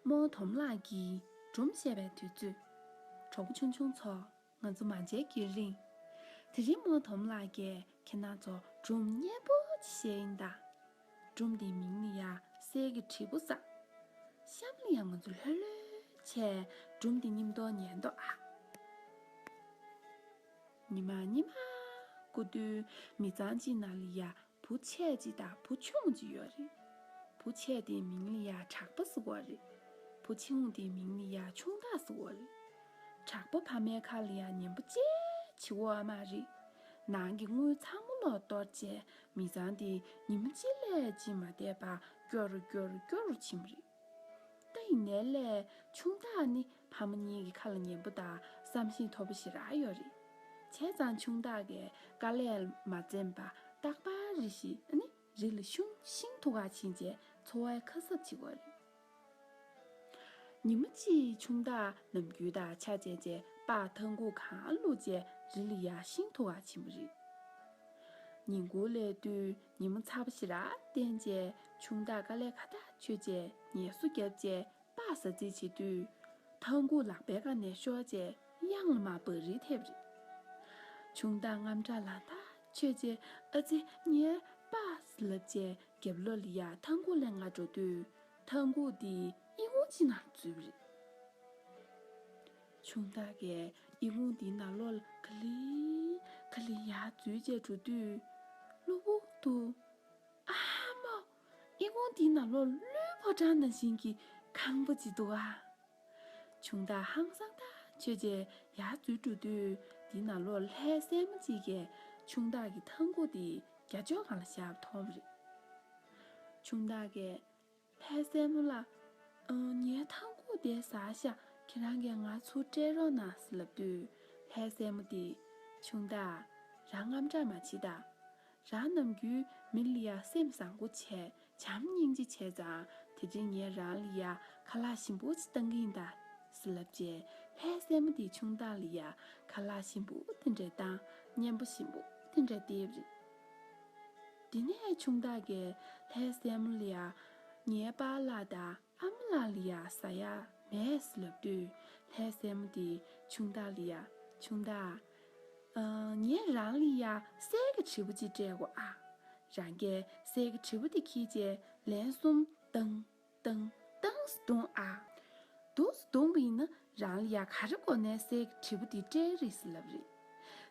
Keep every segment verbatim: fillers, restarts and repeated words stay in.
རྨོ་དོམ་ལགས་ཀྱིས་སྒྲུང་བཤད་པའི་དུས་ཚོད། གྲོགས་པོ་ཆུང་ཆུང་ཚོ། ང་ཚོ་མ་མཇལ་རྒྱུན་རིང་། དེ་རིང་རྨོ་དོམ་ལགས་ཀྱིས་ཁྱེད་རང་ཚོར་སྒྲུང་སྙན་པོ་ཅིག་བཤད་ཡིན་ད། སྒྲུང་དེའི་མིང་ནི་ཡ་གསེར་གྱི་དྲིལ་བུ་ཟེར། གཤམ་ལ་ཡ་ང་ཚོ་ལྷོད་ལྷོད་བྱས་སྒྲུང་དེ་མཉམ་དུ་ཉན་རོགས་ཨ། ཉི་མ་ཉི་མ་འགོར་དུས་མི་ཚང་གཅིག་ནང་ལ་ཡ་བུ་ཆེ་གཅིག་དང་བུ་ཆུང་གཅིག་ཡོད་རེད། བུ་ཆེ་དེའི་མིང་ལ་ཡ་གྲགས་པ་ཟེར་གོ་རེད། བུ་ཆུང་དེའི་མིང་ལ་ཡ་ཆུང་བདག་ཟེར་གོ་རེད། གྲགས་པ་ཕ་མའི་ཁ་ལ་ཡ་ཉན་པོ་ཅིག་བྱེད་གོ་ཨ་མ་རེད། ནང་གི་དངུལ་ཚང་མ་ལོག་གཏོར་བྱས་མི་ཚང་དེ་ཉི་མ་གཅིག་ལས་གཅིག་མ་བསྡད་པར་སྐྱོ་རུ་སྐྱོ་རུ་སྐྱོ་རུ་ཕྱིན་པ་རེད། ད་ཡིན་ནའི་ལས་ཆུང་བདག་ནི་ཕ་མ་གཉིས་ཀྱི་ཁ་ལ་ཉན་པོ་དང་བསམ་ཤེས་མཐོ་པོ་ཞེ་དྲག་ཡོད་རེད། བྱས་ཙང་ཆུང་བདག་གིས་དཀའ་ལས་མ་འཛེམས་པར་རྟག་པར་རེ་བཞིན་ཨ་ནི་རི་ལ་ཤིང་ཤིང་འཐུ་གར་ཕྱིན་བྱས་འཚོ་བའི་ཁ་གསབ་བྱེད་ཀྱི་ཡོད་རེད། ཉི་མ་གཅིག་ཆུང་བདག་ནམ་རྒྱུན་དང་ཆ་བྱས་བྱས་སྤགས་ཐང་ཁུག་གང་བླུགས་བྱས་རི་ལ་ཡར་ཤིང་འཐུ་གར་ཕྱིན་པ་རེད། ཉིན་གུང་སླེབས་དུས་ཉི་མ་ཚ་པོ་ཞེ་དྲག་བསྟན་བྱས་ཆུང་བདག་དཀའ་ལས་ཁ་ཐག་ཆོད་བྱས་ངལ་གསོ་བརྒྱབ་བྱས་སྤགས་ཟ་རྩིས་བྱེད་དུས་ཐང་ཁུག་ལག་པའི་སྒང་ནས་ཤོར་བྱས་གཡང་ལ་མར་འབག་རིལ་ཐེབས་རེད། ཆུང་བདག་དངངས་སྐྲག་ལན་ཐག་ཆོད་བྱས་ཨ་ཙི་ངའི་སྤགས་ལབ་བྱས་རྒྱབ་ལོགས་ལ་ཡར་ཐང་ཁུག་ལེན་གར་འགྲོ་དུས་ཐང་ཁུག་དེ་ཨི་ཁུང་གཅིག་ནང་འཛུལ་བ་རེད། ཆུང་བདག་གིས་ཨི་ཁུང་དེའི་ནང་ལོགས་ལ་ག་ལེ་ག་ལེ་ཡར་འཛུལ་བྱས་འགྲོ་དུས་གློ་བུར་དུ། ཨ་མ། ཨི་ཁུང་དེའི་ནང་ལོགས་ཀླུའི་ཕོ་བྲང་ནང་བཞིན་གྱི་ཁང་པ་ཅིག་འདུག་ཨ། ཆུང་བདག་ཧང་སངས་ཐག་ཆོད་བྱས་ཡར་འཛུལ་འགྲོ་དུས་དེའི་ནང་ལོགས་ལྷའི་སྲས་མོ་གཅིག་གིས་ཆུང་བདག་གི་ཐང་ཁུག་དེ་རྒྱ་ལྕོག་སྒང་ལ་བཞག་པ་མཐོང་བ་རེད། ཆུང་བདག་གིས། ལྷའི་སྲས་མོ་ལགས། ཨ། ངའི་ཐང་ཁུག་དེ་ཟ་ཤག་ཁྱེད་རང་གིས་ང་ཚུར་སྤྲད་རོགས་གནང་ཟེར་ལབ་དུས་ལྷའི་སྲས་མོ་དེས། ཆུང་བདག། རང་དངངས་སྐྲག་མ་བྱེད་ད། རང་ནམ་རྒྱུན་མི་ལ་ཡ་སེམས་བཟང་པོ་བྱས་བྱམས་སྙིང་རྗེ་བྱས་ཙང་དེ་རིང་ངས་རང་ལ་ཡ་ཁ་ལག་ཞིམ་པོ་ཅིག་བཏང་གི་ཡིན་ད། ཟེར་ལབ་བྱས་ལྷའི་སྲས་མོ་དེས་ཆུང་བདག་ལ་ཡ་ཁ་ལག་ཞིམ་པོ་དེ་འདྲ་བཏང་། སྙན་པོ་ཞིམ་པོ་དེ་འདྲ་སྟེར་བ་རེད། དེ་ནས་ཆུང་བདག་གིས་ལྷའི་སྲས་མོ་ལ་ཡ། ངའི་པཱ་ལགས་དང་ཨ་མ་ལགས་ལ་ཡ་ཟ་ཡ་མེད་ཟེར་ལབ་དུས་ལྷའི་སྲས་མོ་དེས་ཆུང་བདག་ལ་ཡ། ཆུང་བདག། ཨ། ངས་རང་ལ་ཡ་གསེར་གྱི་དྲིལ་བུ་གཅིག་སྤྲད་གོ་ཨ། རང་གིས་གསེར་གྱི་དྲིལ་བུ་དེ་འཁྱེར་བྱས་ལན་གསུམ་བཏང་། བཏང་། བཏང་ཟེར་བརྡུངས་ཨ། བརྡུངས་ཟེར་བརྡུངས་པ་ཡིན་ན་རང་ལ་ཡ་ག་རེ་དགོས་ནའི་གསེར་གྱི་དྲིལ་བུ་དེ་སྤྲད་རེད་ཟེར་ལབ་རེད།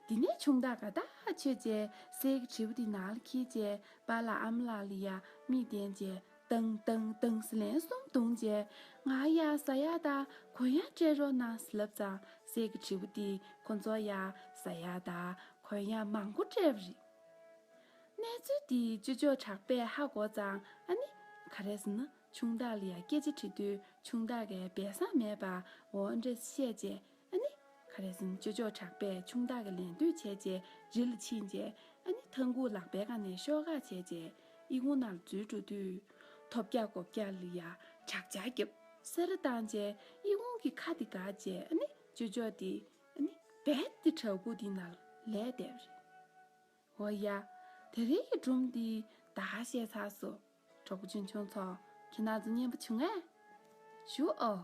དེ་ནས་ཆུང་བདག་དགའ་ཐག་ཆོད་བྱས་གསེར་གྱི་དྲིལ་བུ་དེ་ནང་ལ་འཁྱེར་བྱས་པཱ་ལགས་ཨ་མ་ལགས་ལ་ཡ་མིག་བསྟན་བྱས་བཏང་བཏང་བཏང་ཟེར་ལན་གསུམ་བརྡུངས་བྱས་ང་ཡ་ཟ་ཡ་དང་གོན་ཡ་སྤྲད་རོགས་གནང་ཟེར་ལབ་ཙང་གསེར་གྱི་དྲིལ་བུ་དེས་ཁོ་ཚོར་ཡ་ཟ་ཡ་དང་གོན་ཡ་མང་པོ་སྤྲད་པ་རེད། གནས་ཚུལ་དེ་ཅོ་ཅོ་གྲགས་པས་ཧ་གོ་ཙང་ཨ་ནི་ག་རེ་ཟེར་ན་ཆུང་བདག་ལ་ཡ་སྐད་ཆ་དྲིས་དུས་ཆུང་བདག་གིས་སྦས་གསང་མེད་པར་འོ་འདྲ་བཤད་བྱས་ཨ་ནི་ག་རེ་ཟེར་ན་ཅོ་ཅོ་གྲགས་པས་ཆུང་བདག་གི་ལད་ཟློས་བྱས་བྱས་རི་ལ་ཕྱིན་བྱས་ཨ་ནི་ཐང་ཁུག་ལག་པའི་སྒང་ནས་ཤོར་ཁ་བྱས་བྱས་ཨི་ཁུང་ནང་ལ་འཛུལ་འགྲོ་དུས་ཐོབ་རྒྱག་གོ་རྒྱག་ལ་ཡ་བྲག་ཅ་བརྒྱབ་ས་ར་བཏང་བྱས་ཨི་ཁུང་གི་ཁ་དེ་བཀག་བྱས་ཨ་ནི་ཅོ་ཅོ་དེ་ཨ་ནི་རྦད་དེ་བྲག་ཕུག་དེ་ནང་ལ་ལུས་བསྡད་པ་རེད། འོ་ཡ། དེ་རིང་གི་སྒྲུང་འདི་ད་ག་བཤད་ཚར་སོང་། གྲོགས་པོ་ཆུང་ཆུང་ཚོ། ཁྱེད་རང་ཚོ་སྙན་པོ་བྱུང་ངས། བཞུགས་ཨོ།